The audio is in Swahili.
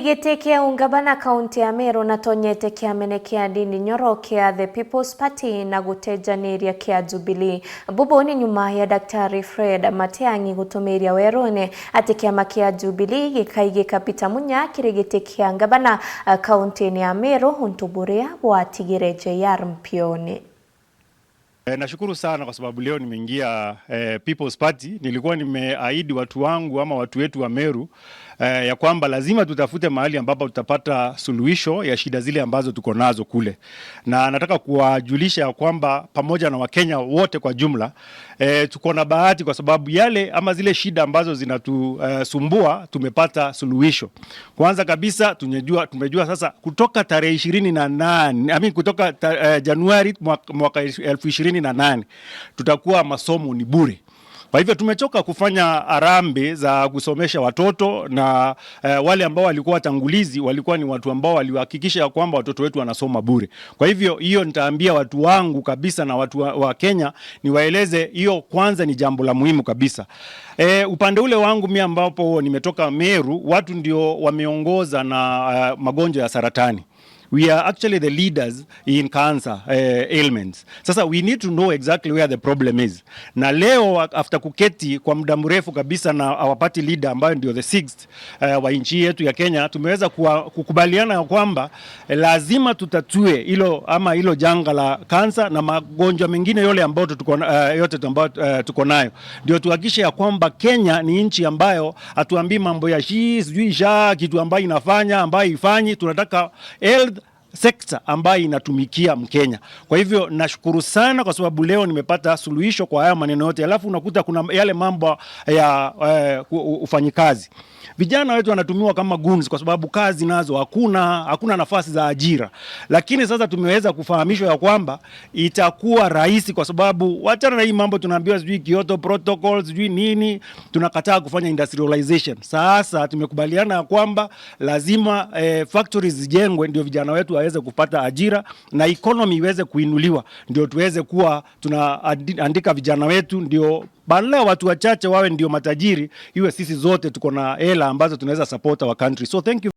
Gĩtĩ kĩa ũngabana kaunti ya Meru natonyete kĩamene kĩa Ndindi Nyoro kĩa The People's Party na gũtenjanĩria kĩa Jubilee. Bubu nĩ nyuma ya Daktari Fred Matiang'i gũtũmĩria werũ-inĩ atĩ kĩama kĩa Jubilee gĩkaigĩka Peter Munya kĩrĩ gĩtĩ kĩa ngabana kaunti-inĩ ya Meru untu buria bwatigire JR Mpioni. Nashukuru sana kwa sababu leo nimeingia People's Party. Nilikuwa nimeahidi watu wangu ama watu wetu wa Meru ya kwamba lazima tutafute mahali ambapo tutapata suluhisho ya shida zile ambazo tuko nazo kule, na nataka kuwajulisha ya kwamba pamoja na Wakenya wote kwa jumla tuko na bahati kwa sababu yale ama zile shida ambazo zinatusumbua tumepata suluhisho. Kwanza kabisa tumejua sasa kutoka tarehe 28, I mean, kutoka Januari mwaka 2028 tutakuwa masomo ni bure. Kwa hivyo tumechoka kufanya harambee za kusomesha watoto na wale ambao walikuwa watangulizi walikuwa ni watu ambao walihakikisha kwamba watoto wetu wanasoma bure. Kwa hivyo hiyo nitaambia watu wangu kabisa na watu wa Kenya niwaeleze hiyo kwanza ni jambo la muhimu kabisa. Upande ule wangu mimi ambapo nimetoka Meru, watu ndio wameongoza na magonjwa ya saratani. We are actually the leaders in cancer ailments. Sasa we need to know exactly where the problem is. Na leo after kuketi kwa muda mrefu kabisa na our party leader ambayo ndio the sixth wa nchi yetu ya Kenya, tumeweza kukubaliana ya kwamba lazima tutatue hilo ama hilo janga la kansa na magonjwa mengine yale ambayo tuko yote ambayo tuko nayo, ndio tuhakikishe ya kwamba Kenya ni nchi ambayo hatuambii mambo ya shi sijui sha kitu ambayo inafanya ambayo ifanyi. Tunataka health sector ambayo inatumikia Mkenya. Kwa hivyo nashukuru sana kwa sababu leo nimepata suluhisho kwa haya maneno yote. Alafu unakuta kuna yale mambo ya ufanyikazi. Vijana wetu wanatumiwa kama goons kwa sababu kazi nazo hakuna, hakuna nafasi za ajira. Lakini sasa tumeweza kufahamishwa ya kwamba itakuwa rahisi kwa sababu wachana na hii mambo tunaambiwa sijui Kyoto Protocol sijui nini, tunakataa kufanya industrialization. Sasa tumekubaliana ya kwamba lazima factories zijengwe ndio vijana wetu waweze kupata ajira na economy iweze kuinuliwa, ndio tuweze kuwa tunaandika vijana wetu, ndio badala ya watu wachache wawe ndio matajiri, iwe sisi zote tuko na hela ambazo tunaweza support our country. So thank you.